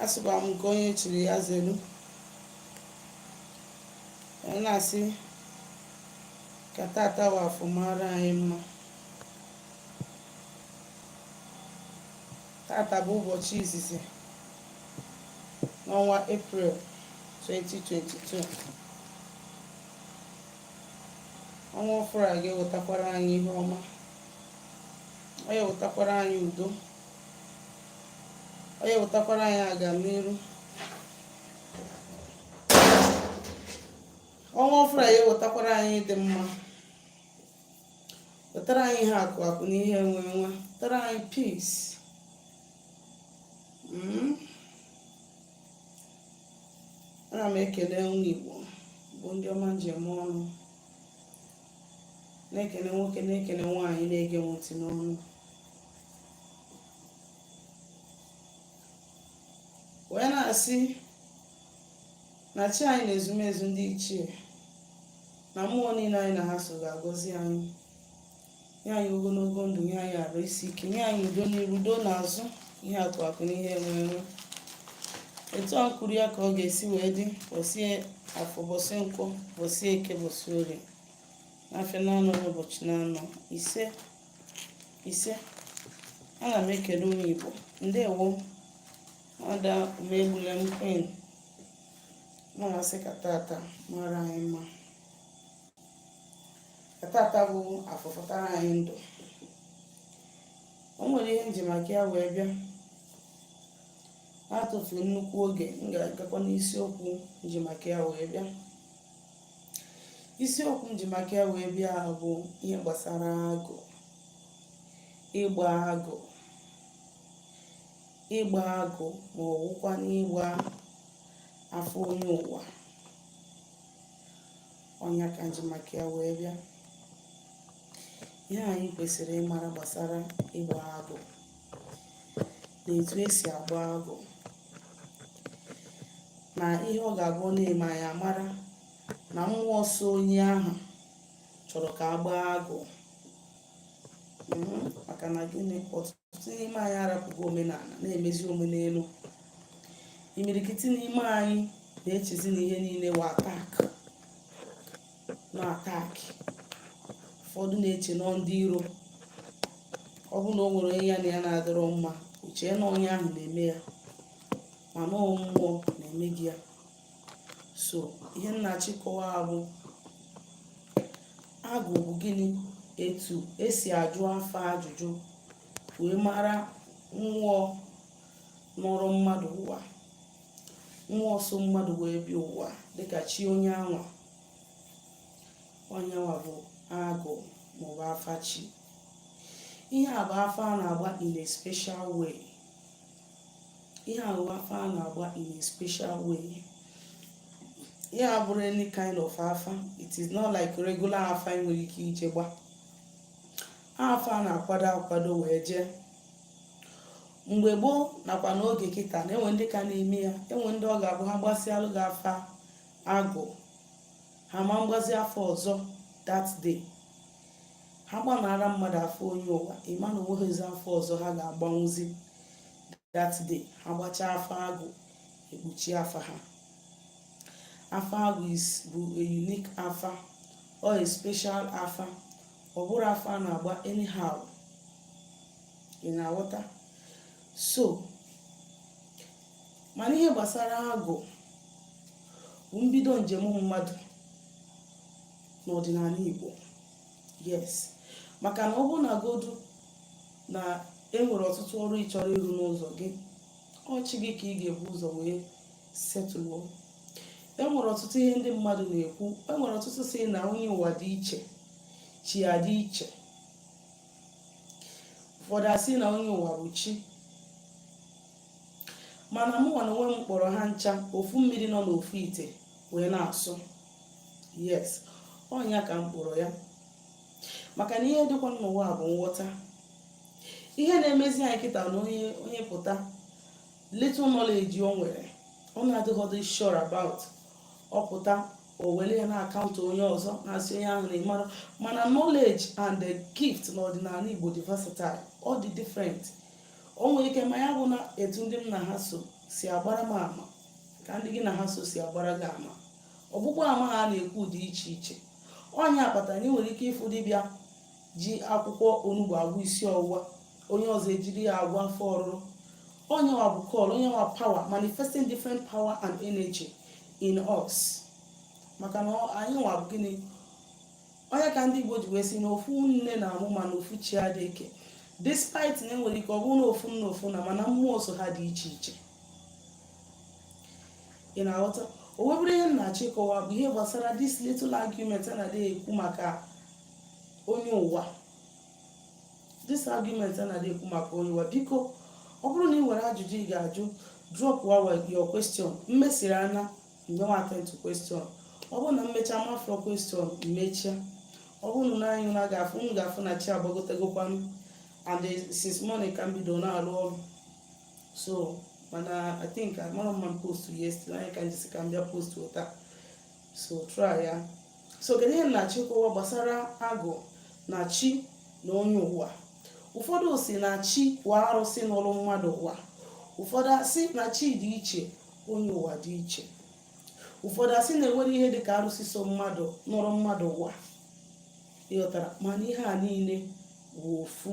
Asịkwa m nke onye chiri ya zelu. Anyị na-asị ka tata wụ afọ mara anyị mma. Tata bụ ụbọchị izizi n'ọnwa Eprel 2022. Ọnwa ọfụrụ a ga-ewetakwara anyị ihe ọma, ọ ga-ewetakwara anyị udo, ọ ga-ewetakwara anyị agamniru. Ọnwa ọfụrụ a ga-ewetakwara anyị ịdị mma, wetara anyị ihe akụ akụ na ihe enwe enwe, wetara anyị peace. Ana m ekele ụmụ Igbo bụ ndị ọma m ji eme ọnụ, na-ekele nwoke, na-ekele nwaanyị na-ege m ntị n'ọnụ. Wee na-asị na chi anyị na ezumezu ndị ichie na mmụọ niile anyị na ha so ga-agọzi anyị, nye anyị ogologo ndụ, nye anyị arụ isi ike, nye anyị udo n'iru, udo n'azụ, ihe akụ akụ na ihe enwe enwe. Etu a kwuru ya ka ọ ga-esi wee dị. Bọsị afọ, bọsị nkwọ, bọsị eke, bọsị orie, n'afịa na-anọ, n'ụbọchị na-anọ. Ise, ise. Ana m ekele ụmụ Igbo. Ndewo, Ada Umegbulem Queen. Mụ na-asị ka tata mara anyị mma, ka tata bụ afọ fọtara anyị ndụ. O nwere ihe m ji maka ya wee bịa. Na-atụfu nnukwu oge, m ga-agakwa n'isiokwu m ji maka ya wee bịa. Isiokwu m ji maka ya wee bịa bụ ihe gbasara agụ, ịgba agụ, ịgba agụ ma ọ wụkwa n'ịgba afa onye ụwa. Ọ nya ka m ji maka ya wee bịa. Ihe anyị kwesịrị ịmara gbasara ịgba agụ na etu esi agba agụ na ihe ọ ga-abụ na-eme anyị amara na mmụọ so onye ahụ chọrọ ka a gbaa agụ. Maka na gịnị? Ọtụtụ n'ime anyị arapụgo omenala, na-emezi omenelu. Imirikiti n'ime anyị na-echezi na ihe niile wụ attack na attack. Ụfọdụ na-eche nọ ndị iro. Ọ bụ na o nwere onye ya na ya na-adịrọ mma, o chee na onye ahụ na-eme ya, mana ọ mmụọ na-eme gị ya. So ihe m na-achọ ịkọwa bụ agụ bụ gịnị, etu esi ajụ afa ajụjụ wee mara mmụọ nọrọ mmadụ ụwa, mmụọ so mmadụ wee bịa ụwa, dịka chi onye anwa. Onye anwa bụ agụ maọbụ afa chi. Ihe a bụ afa a na-agba in a special way. Ihe a bụ afa a na-agba in a special way. Ihe a bụrụ any kind of afa. It is not like regular afa ị nwere ike ije gba. Afa a na-akwado akwado wee jee. Mgbe gboo nakwa n'oge kịta na-enwe ndị ka na-eme ya. Enwe ndị ọ ga-abụ ha gbasịalụ gị afa agụ, ha ma mgbazi afa ọzọ that day. Ha gbanara mmadụ afa onye ụwa, ịma na onweghịzi afa ọzọ ha ga-agbanwuzi that day. Ha gbachaa afa agụ, ekpuchi afa ha. Afa agụ is bụ a unique afa or a special afa. Ọ bụrụ afa a na-agba anyhow, ị na-aghọta? So mana ihe gbasara agụ bụ mbido njem mmadụ n'ọdịnala Igbo. Yes, maka na ọ bụrụ na godu na enwere ọtụtụ ọrụ ị chọrọ ịrụ n'ụzọ gị, ọ chi gị ka ị ga-ebu ụzọ wee setụlụọ. Enwere ọtụtụ ihe ndị mmadụ na-ekwu. Enwere ọtụtụ si na onye ụwa dị iche, chi ya dị iche. Ụfọdụ asị na onye ụwa bụ chi, mana mụnwa na onwe m kpọrọ ha ncha ofu mmiri nọ n'ofu ite wee na-asụ. Yes, ọnya ka m kpọrọ ya, maka na ihe dịkwa n'ụwa bụ nghọta. Ihe na-emezi anyị kịta na onye onye pụta, little knowledge o nwere, ọ na-adịghọdị sure about, ọ pụta, o were ya na account onye ọzọ, na-asị onye ahụ na-emara. Mana knowledge and the gift n'ọdịnala Igbo dị versatile, ọ dị different. O nwere ike ma ya bụ na etu ndị m na ha so si agbara m ama ka ndị gị na ha so si agbara gị ama. Ọgbụgba ama ha na-ekwu dị iche iche. Ọnya akpata na ị nwere ike ịfụ dibịa ji akwụkwọ onugbu agwọ isi ọwụwa, onye ọzọ ejiri ya agwọ afọ ọrụrụ. Onye nwa bụ call, onye nwa power, manifesting different power and energy in us, maka na anyị nwa bụ gịnị? Onye ka ndị Igbo ji wee sị na ofu nne na-amụ mana ofu chi adị eke. Despite na enwere ike ọ bụrụ na ofu nna, ofu na, mana mmụọ so ha dị iche iche. Ị na-aghọta? O wee bụrụ, ihe m na-achọ ịkọwa bụ ihe gbasara this little argument a na-adị ekwu maka onye ụwa. This argument a na-adị ekwu maka onye ụwa, biko, ọ bụrụ na ị nwere ajụjụ ị ga-ajụ, drop your question. Mmesiri anya mgbe nwa attend to question. Ọ bụrụ na mmecha mafro question, mmechia. Ọ bụrụ na anyị na ga-afụ, m ga-afụ na chi agbagotegokwanụ. And since morning ka m bido na-arụ ọrụ, so mana I think amara mma m post yesterday anyị ka m jisi ka m bịa post taa, so try ya. So kedu ihe m na-achọ ịkọwa gbasara agụ na chi na onye ụwa? Ụfọdụ si na chi wa arụsị nọrọ mmadụ ụwa. Ụfọdụ asị na chi dị iche, onye ụwa dị iche. Ụfọdụ asị na enwere ihe dịka arụsị so mmadụ nọrọ mmadụ ụwa. Ịghọtara? Mana ihe a niile bụ ofu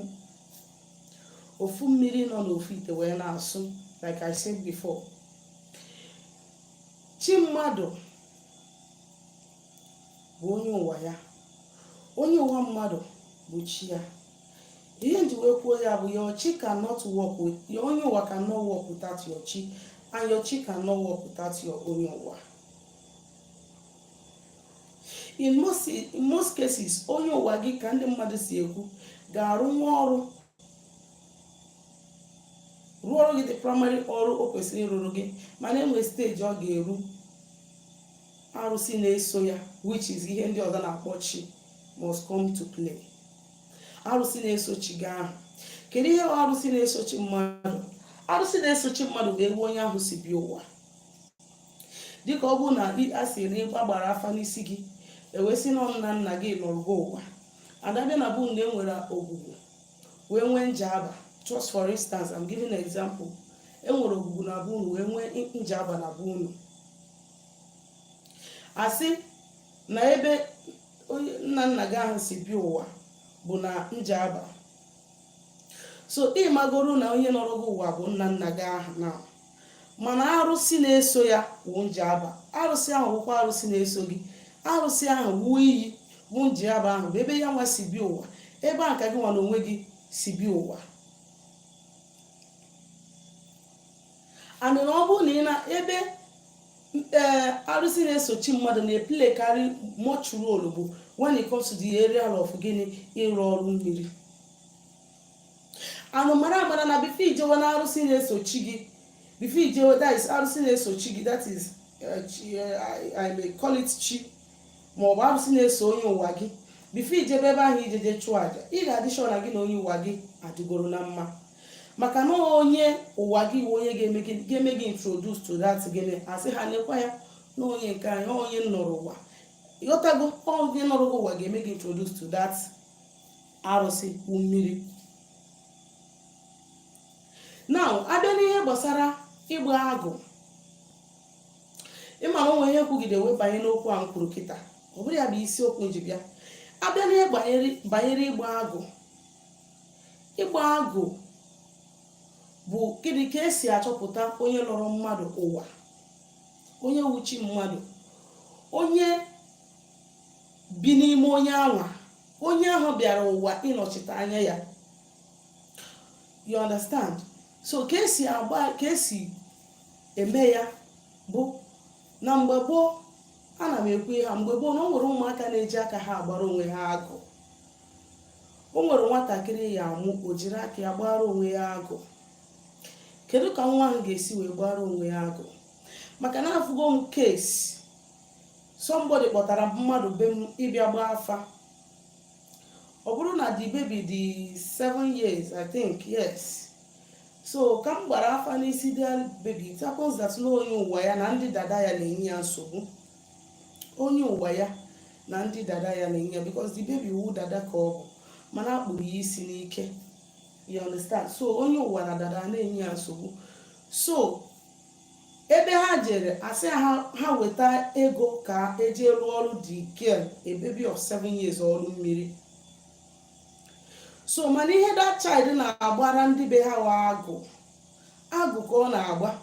ofu mmiri nọ n'ofu ite wee na-asụ. Like I said before, chi mmadụ bụ onye ụwa ya, onye ụwa mmadụ bụ chi ya. Ihe nji wee kwuo ya bụ, your chi cannot work with your onye ụwa, cannot work without your chi, and your chi cannot work without your onye ụwa. In most cases, onye ụwa gị, ka ndị mmadụ si ekwu, ga-arụ nwa ọrụ, rụọ ọrụ gị, the primary ọrụ o kwesịrị ịrụrụ gị. Mana enwe stage ọ ga-eru, arụsị na-eso ya, which is ihe ndị ọzọ na-akpọ chi, must come to play. Arụsị na-eso chi gị ahụ, kedu ihe bụ arụsị na-eso chi mmadụ? Arụsị na-eso chi mmadụ bụ ebe onye ahụ si bịa ụwa. Dịka ọ bụrụ na a sị na ịgba gbara afa n'isi gị, ewee sị na nna nna gị nọrọ gị ụwa, adabịa na bụ na enwere ogwugwu wee nwee njaba. Just for instance, I'm giving an example. Enwere ogwugwu na be unu wee nwee njaba na be unu. Asị na ebe onye nna nna gị ahụ si bịa ụwa bụ na njaba. So ịmagoro na onye nọrọ gị ụwa bụ nna nna gị ahụ na, mana arụsị na-eso ya wụ njaba. Arụsị ahụ bụkwa arụsị na-eso gị. Arụsị ahụ wuo iyi bụ njaba ahụ bụ ebe ya nwa si bịa ụwa, ebe a ka gị nwa na onwe gị si bịa ụwa. And na ọ bụrụ na ị na ebe ee, arụsị na-esochi mmadụ na-eplaykarị much role bụ when it comes to the area of gịnị? Ịrụ ọrụ mmiri. Anụ mara amara na before ijewe na arụsị na-esochi gị, before ijewe, that is, arụsị na-esochi gị, that is chi, I may call it chi maọbụ arụsị na-eso onye ụwa gị, before ijebe ebe ahụ ijeje chụọ àjà, ị ga-adị sure na gị na onye ụwa gị adịgoro na mma, maka na onye ụwa gị wụ onye ga-eme gị introduce to that gịnị? Asị ha nekwa ya na onye nke anyị, onye nọrọ ụwa. Ịghọtago? Onye nọrọ gị ụwa ga-eme gị introduce to that arụsị wụ mmiri. Now, abịa n'ihe gbasara ịgba agụ, ịma na onwe ihe kwugide wee banye n'okwu a m kwuru kịta, ọ bụrụ ya bụ isiokwu nji bịa. Abịa n'ihe banyere ịgba agụ, ịgba agụ bụ gịnị? Ka esi achọpụta onye lọrọ mmadụ ụwa, onye wuchi mmadụ, onye bi n'ime onye anwa, onye ahụ bịara ụwa ịnọchite anya ya. You understand? So ka esi agba, ka esi eme ya bụ na mgbe gboo, ana m ekwu ihe a, mgbe gboo na o nwere ụmụaka na-eji aka ha agbara onwe ha agụ. O nwere nwatakịrị ya amụ, o jiri aka ya gbara onwe ya agụ. Kedu ka nwa ahụ ga-esi wee gbara onwe ya agụ? Maka na afụgo m case somebody kpọtara mmadụ be m ịbịa gbaa afa. Ọ bụrụ na the baby dị 7 years, I think, yes. So ka m gbara afa n'isi the baby, it happens that na onye ụwa ya na ndị dada ya na-enye ya nsogbu. Onye ụwa ya na ndị dada ya na-enye ya, because the baby wu dada ka ọ bụ, mana akpụrụ ya isi n'ike. You understand? So onye ụwa na dada na-enye ya nsogbu. So ebe ha jere, asị ha ha weta ego ka eje rụọ ọrụ the girl, a baby of 7 years, ọrụ mmiri. So mana ihe that child na-agbara ndị be ha wa agụ agụ ka ọ na-agba,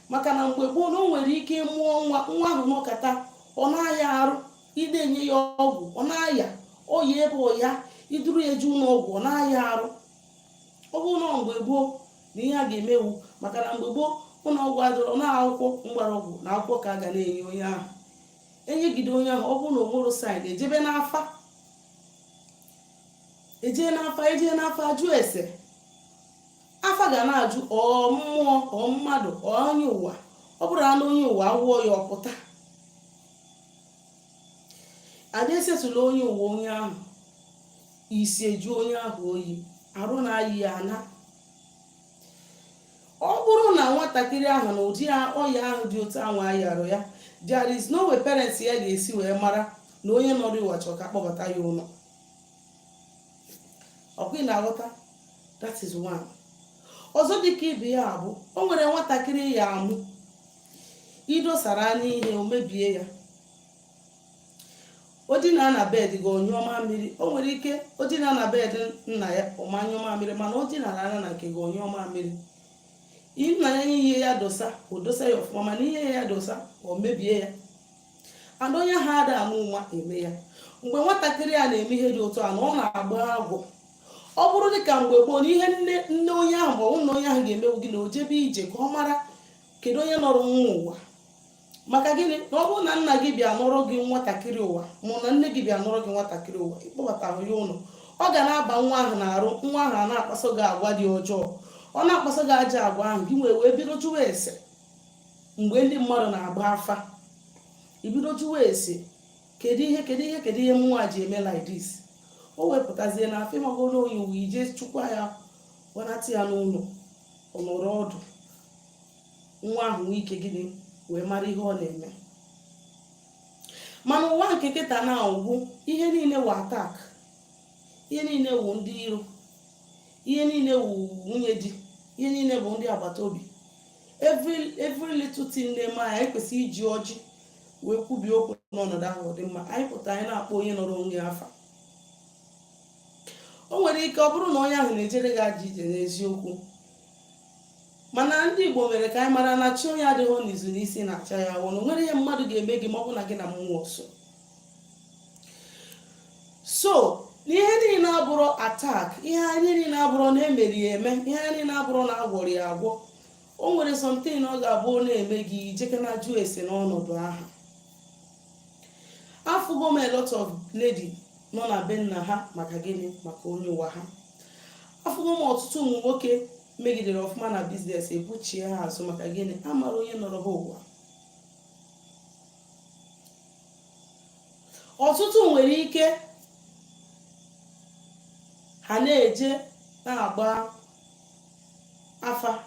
maka na mgbe gboo na o nwere ike mụọ nwa, nwa ahụ nọkata, ọ na-aya arụ, ide enye ya ọgwụ, ọ na-aya ọya ebe ọya iduru ya eje ụlọ ọgwụ, ọ na-aya arụ. Ọ bụrụ na mgbe gboo na ihe a ga-emewu, maka na mgbe gboo ụlọ ọgwụ adịrọ, na akwụkwọ mgbọrọgwụ na akwụkwọ ka a ga na-enye onye ahụ. Enyegide onye ahụ, ọ bụrụ na o nwere sign, ejebe n'afa, ejee n'afa, ejee n'afa jụọ ese. Afa ga na-ajụ, ọ mmụọ, ọ mmadụ, ọ onye ụwa. Ọ bụrụ na onye ụwa, awụọ ya ọpụta, ada esetụla onye ụwa onye ahụ, isi eju onye ahụ oyi, arụ na-ayị ya ana. Ọ bụrụ na nwatakịrị ahụ na ụdị ọya ahụ dị otu ahụ ayarụ ya, there is no way parents ya ga-esi wee mara na onye nọrọ ụwa chọrọ ka akpọbata ya ụlọ ọkwa. Ị na-aghọta? That is one. Ọzọ dịka ibe ya bụ, o nwere nwatakịrị ya amụ, idosara anya ihe, o mebie ya. O dina na bed gị, onyụọ mamịrị. O nwere ike o dina na bed nna ya, ọmanyụọ mamịrị, mana o dinara anya na nke gị, onyụọ mamịrị. Nna ya ihe ya dosa, o dosa ya ọfụma, mana ihe ya dosa, o mebie ya. And onye ha ada ama ụma eme ya. Mgbe nwatakịrị a na-eme ihe dị otu a, na ọ na-agba agwụ. Ọ bụrụ dịka mgbe gboo na ihe nne nne onye ahụ ma ọ bụ nna onye ahụ ga-emewu gị na o jebe ije ka ọ mara kedu onye nọrọ nwa ụwa. Maka gịnị? Na ọ bụrụ na nna gị bịa nọrọ gị nwatakịrị ụwa, ma na nne gị bịa nọrọ gị nwatakịrị ụwa, ịkpọbatahụ ya ụlọ, ọ ga na-aba nwa ahụ na-arụ. Nwa ahụ a na-akpaso gị agwa dị ọjọọ, ọ na-akpaso gị ajọ agwa ahụ, gị nwee wee bido jụwa ese. Mgbe ndị mmadụ na-agba afa, ibido jụwa ese, kedu ihe, kedu ihe, kedu ihe nwa ji eme like this? O wepụtazie na afọ ịmagoro onye uwe ije chukwa ya, gbanata ya n'ụlọ, ọ nọrọ ọdụ, nwa ahụ nwee ike gịnị wee mara ihe ọ na-eme. Mana ụwa nke kịta na ugwu, ihe niile wụ attack, ihe niile wụ ndị iro, ihe niile wụ nwunye di, ihe niile bụ ndị agbata obi. Every little thing na-eme anyị, anyị kwesịrị iji ọjị wee kwubie okwu n'ọnọdụ ahụ. Ọ dị mma anyị pụta, anyị na-akpọ onye nọrọ onwe ya afa. O nwere ike ọ bụrụ na onye ahụ na-ejere gị aja ije n'eziokwu, mana ndị Igbo mere ka anyị mara na chi onye adịghị n'izu n'isi na-acha ya awọ, na o nwere ihe mmadụ ga-eme gị ma ọ bụ na gị na mmụọ so. So n'ihe niile abụrụ attack, ihe anyị niile abụrụ na emeri ya eme, ihe anyị niile abụrụ na agwọrọ ya agwọ. O nwere something ọ ga-abụ na-eme gị, ijeke na jụ ese n'ọnọdụ ahụ. Afụgo m a lot of lady nọ na be nna ha. Maka gịnị? Maka onye ụwa ha. Afụgo m ọtụtụ ụmụ nwoke megidere ọfụma na business, ebuchie ha azụ. Maka gịnị? Amara onye nọrọ ha ụwa. Ọtụtụ nwere ike ha na-eje na-agba afa,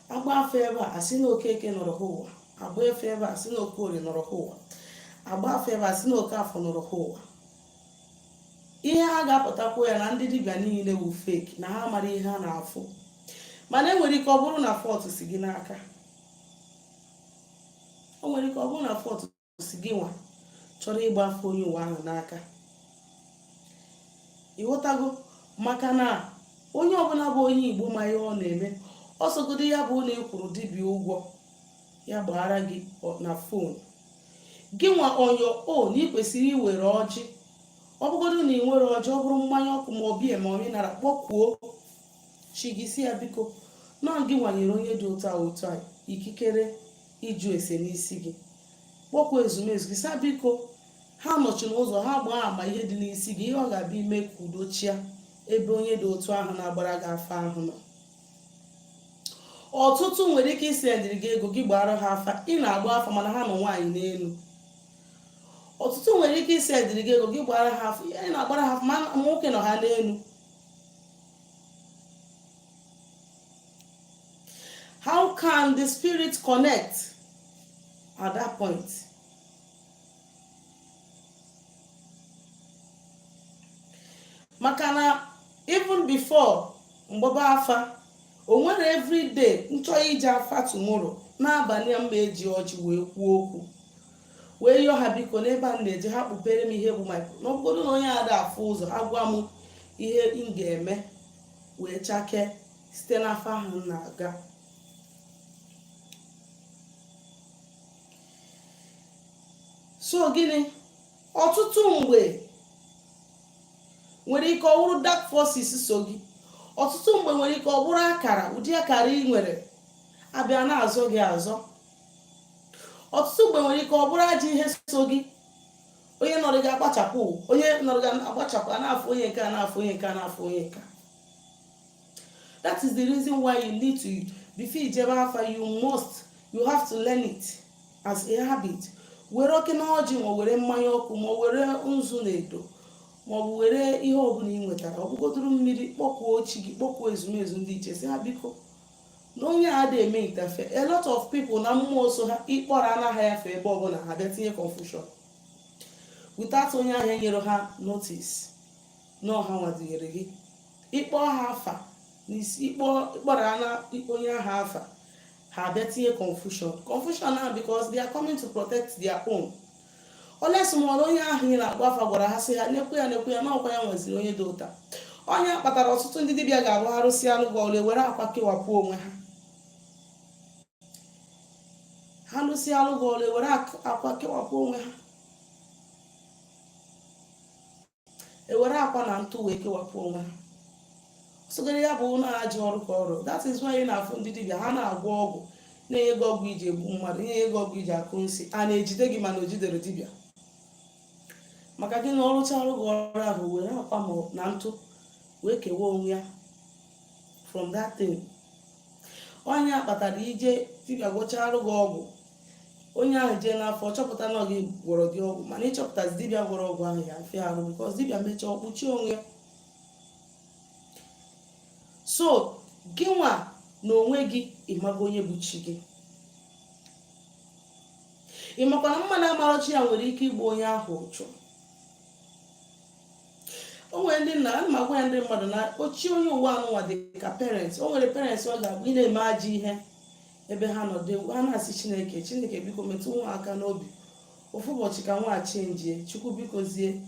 agba afa ebe a, asị na Okeke nọrọ ha ụwa, agba efe ebe a, asị na Okorie nọrọ ha ụwa, agba afa ebe a, asị na Okafọ nọrọ ha ụwa. Ihe ha ga-apụtakwa ya na ndị dibịa niile wụ fake, na ha mara ihe ha na-afụ. Mana enwere ike ọ bụrụ na fault si gị n'aka. O nwere ike ọ bụrụ na fault si gị nwa chọrọ ịgba afa onye ụwa ahụ n'aka. Ịghọtago? Maka na onye ọbụla bụ onye Igbo ma ihe ọ na-eme, ọsọgodo ya bụ na ịkwụrụ dibịa ụgwọ ya gbara gị na phone, gị nwa on your own, ị kwesịrị iwere ọjị. Ọ bụgodo na ị nwere ọjị, ọ bụrụ mmanya ọkụ ma ọ biya ma ọ nara, kpọkwuo chi gị, si ya biko, nọọ gị nwanyere onye dị otu a otu a ikikere ịjụ ese n'isi gị. Kpọkwuo ezumezu gị, sa biko, ha nọchi n'ụzọ, ha gbaa ama ihe dị n'isi gị, ihe ọ ga-abịa ime ka udo chia ebe onye dị otu ahụ na-agbara gị afa ahụ nọ. Ọtụtụ nwere ike isendịrị gị ego gị gbara ha afa. Ị na-agba afa, mana ha nọ nwaanyị n'elu. Ọtụtụ nwere ike isendịrị gị ego gị gbara ha afa. Ị na-agbara ha afa, ma nwoke nọ ha n'elu. How can the spirit connect at that point? Maka na even before Mgbaba afa o nwere everyday. Nchọ ije afa tomorrow n'abalị a, mma eji ọjị wee kwuo okwu, wee yọọ ha, biko, n'ebe a m na-eje, ha kpupere m ihe bụ my na ọ bụgodu na onye ada afụ ụzọ, ha gwa m ihe m ga-eme wee chakee site n'afa ahụ m na-aga. So gịnị? Ọtụtụ mgbe nwere ike ọ bụrụ dark forces so gị. Ọtụtụ mgbe nwere ike ọ bụrụ akara, ụdị akara ị nwere abịa na-azọ gị azọ. Ọtụtụ mgbe nwere ike ọ bụrụ ajọ ihe so gị. Onye nọrọ gị agbachapụ, onye nọrọ gị agbachapụ, a na-afụ onye nke a, na-afụ onye nke a, na-afụ onye nke a. That is the reason why you need to, before ijebe afa, you have to learn it as a habit. Were oke na ọjị, ma were mmanya ọkụ, ma were nzu na edo, ma ọ bụ were ihe ọbụla ị nwetara, ọ bụgodoro mmiri, kpọkuo chi gị, kpọkuo ezumezu ndị iche, sị ha, biko, na onye a ada eme interfere. A lot of people na mmụọ so ha, ịkpọrọ anaghị afe ebe ọbụla, ha bịa tinye confusion without onye ahụ enyere ha notice na ọha nwadinyere gị. Ịkpọ ha afa n'isi, ịkpọrọ ana onye ahụ afa, ha abịa tinye confusion, confusion ahụ, because they are coming to protect their own. Unless ma onye ahụ ị na-akpọ afa gwara ha, sị ha nekwe ya, nekwe ya, na ọkwa ya nweziri onye dị ụta. Onye kpatara ọtụtụ ndị dibịa ga-abụ arụsị alụ gị ọrụ, ewere akwa kewapụ onwe ha. Ha lụsị alụ gị ọrụ, ewere akwa kewapụ onwe ha, ewere akwa na ntụ wee kewapụ onwe ha. Sogoro ya bụ na ajọ ọrụ ka ọrụ. That is why ị na-afụ ndị dibịa, ha na-agwọ ọgwụ, na-enye gị ọgwụ iji egbu mmadụ, nye gị ọgwụ iji akụ nsị, a na-ejide gị, mana o jidere dibịa. Maka gị na ọrụcha ọrụ gị ọrụ ahụ, were akwa ma na ntụ wee kewa onwe ya from that thing. Onye a kpatara ije dibịa gwọcharụ gị ọgwụ, onye ahụ jee n'afọ chọpụta na ọ gị gwọrọ gị ọgwụ, mana ịchọpụtazi dibịa gwọrọ ọgwụ ahụ, ya afịa arụ, because dibịa mechaa, ọkpuchie onwe ya. So gị nwa na onwe gị, ịmago onye bụ chi gị? Ị makwa na mmadụ amara chi ya nwere ike igbu onye ahụ ụchụ. O nwere ndị nna, ana m agwa ya ndị mmadụ na ochie onye ụwa anụnwa dị ka parents. O nwere parents ọ ga-abụ ị na-eme ajọ ihe ebe ha nọdụ, ha na-asị, "Chineke, Chineke, biko metụ nwa aka n'obi, ofu ụbọchị ka nwa chenjie, Chukwu biko zie."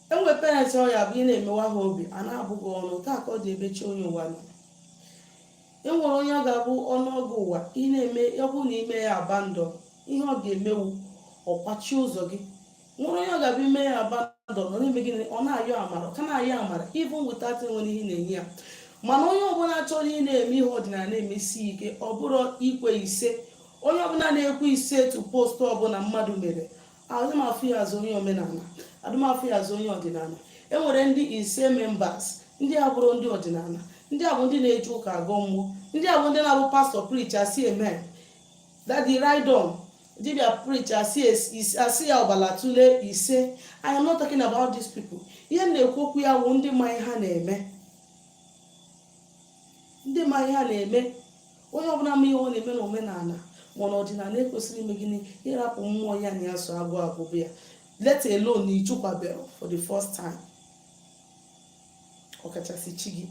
Enwe parents ọ ya bụ ị na-emewa ha obi a na-abụghị ọnụ. Taa ka ọ dị ebe chi onye ụwa nọ. E nwere onye ọ ga-abụ ọnụọgụ ụwa ị na-eme, ọ bụrụ na ime ya abandon, ihe ọ ga-emewu, ọkwachi ụzọ gị. Nwere onye ọ ga-abụ ime ya abandon, ọ na-eme gịnị? Ọ na-ayọ amara, ọ ka na-ayọ amara even without enwere ihe na-enye ya. Mana onye ọbụla chọrọ ị na-eme ihe ọdịnala na-emesi ike, ọ bụrụ ikwe ise, onye ọbụla na-ekwe ise to post ọbụla mmadụ mere, adịmafụ ya azụ onye omenala, adịmafụ ya azụ onye ọdịnala. E nwere ndị ise members, ndị a bụrụ ndị ọdịnala, ndị a bụ ndị na-eji ụka agọ mmụọ, ndị a bụ ndị na-abụ pastor preach, asị amen, daddy ride on, dibia preach, asị ya ọbala tụlee ise. I am not talking about these people. Ihe m na-ekwu okwu ya wụ ndị ma ihe ha na-eme, ndị ma ihe ha na-eme. Onye ọbụla ma ihe ọ na-eme n'omenala ma na ọdịnala ekwesịrị ime gịnị? Ịrapụ mmụọ ya na ya so agụ agụbụ ya, let alone na ichukwabere for the first time, ọkachasị chi gị,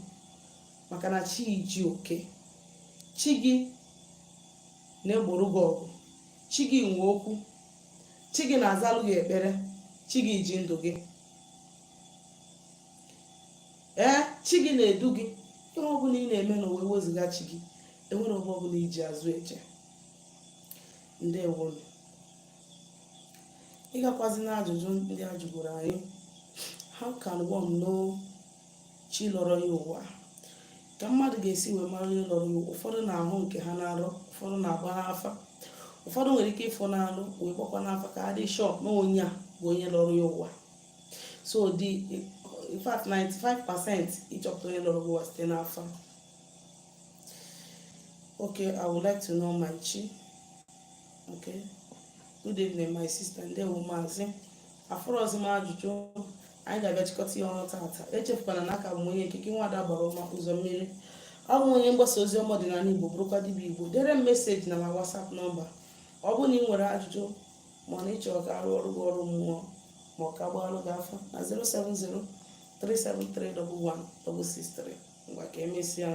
maka na chi ji oke, chi gị na-egboro gị ọgụ, chi gị nwe okwu, chi gị na-azalụ gị ekpere, chi gị ji ndụ gị, ee, chi gị na-edu gị. Ihe ọbụla ị na-eme n'ụwa, ewezụga chi gị, enwere ọbụ ọbụla iji azụ eje. Ndewonu. Ịgakwazi na ajụjụ ndị a jụgoro anyị: how can one know chi lọrọ ya ụwa? Ka mmadụ ga-esi wee mara onye lọrọ ya ụwa? Ụfọdụ na-ahụ nke ha na-arụ, ụfọdụ na-agba n'afa, ụfọdụ nwere ike ịfụ n'alụ wee gbakwa n'afa ka ha dị sure na onye a bụ onye lọrọ ya ụwa. So the in fact, 95% ịchọpụta onye lọrọ gị ụwa site n'afa. Okay, I would like to know my chi. Okay, good evening, my sister. Ndewo, maazị. Afụrọzi m ajụjụ. Anyị ga-abịa chịkọta ihe ọnụ tata. Echefukwana na aka bụ m onye nke gị, nwada gbara ọma ụzọ mmiri. Ọ bụ onye mgbasa ozi ọma ọdịnala Igbo, bụrụkwa dibịa Igbo. Dere m message na ma WhatsApp number ọ bụrụ na ị nwere ajụjụ, ma ọ na ịchọrọ ka arụ ọrụ gị ọrụ mmụọ, ma ọ ka gbaalụ gị afa na 070 373 11663. Ngwa, ka emesịa.